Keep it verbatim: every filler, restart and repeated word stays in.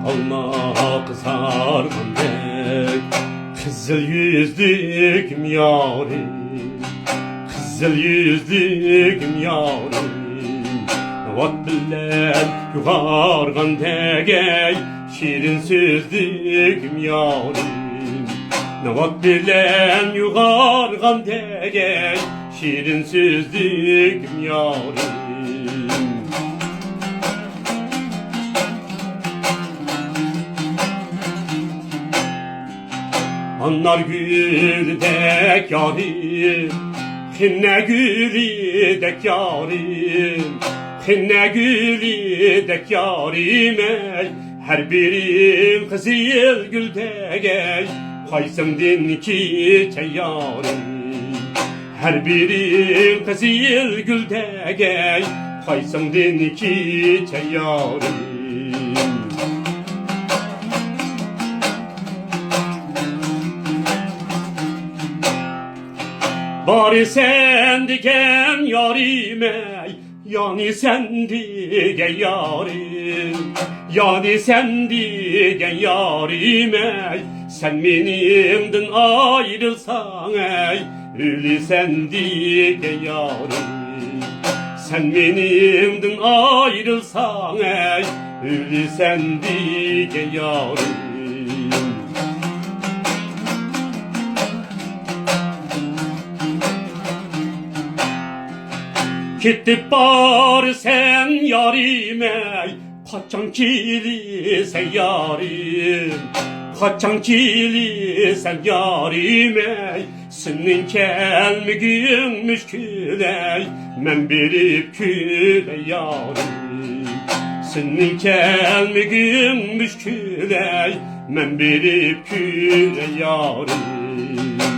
ئالما قىزارغاندەك قىزىل يۈزلۈكۈم يارىم، قىزىل يۈزلۈكۈم يارىم. ناۋات بىلەن يۇغارغاندەك ئەي شېرىن سۆزلۈكۈم يارىم، ناۋات بىلەن يۇغارغاندەك ئەي شېرىن سۆزلۈكۈم يارىم. ئانار گۈلىدەك يارىم، خېنە گۈلىدەك يارىم، خېنە گۈلىدەك يارىم ئەي، ھەر بىرىڭ قىزىل گۈلدەك ئەي، قايسىڭدىن كېچەي يارىم. ھەر بىرىڭ قىزىل گۈلدەك ئەي، قايسىڭدىن كېچەي يارىم. بارىسەن دېگەن يارىم ئەي، يانىسەن دېگەن يارىم، يانىسەن دېگەن يارىم ئەي، سەن مېنىڭدىن ئايرىلساڭ ئەي، ئۆلىسەن دېگەن يارىم، سەن مېنىڭدىن ئايرىلساڭ ئەي، ئۆلىسەن دېگەن يارىم. كېتىپ بارىسەن يارىم ئەي، قاچان كېلىسەن يارىم، قاچان كېلىسەن يارىم ئەي، سېنىڭ كەلمىگىڭ مۈشكۈل ئەي، مەن بېرىپ كۈلەي يارىم، سېنىڭ كەلمىگىڭ مۈشكۈل ئەي، مەن بېرىپ كۈلەي يارىم.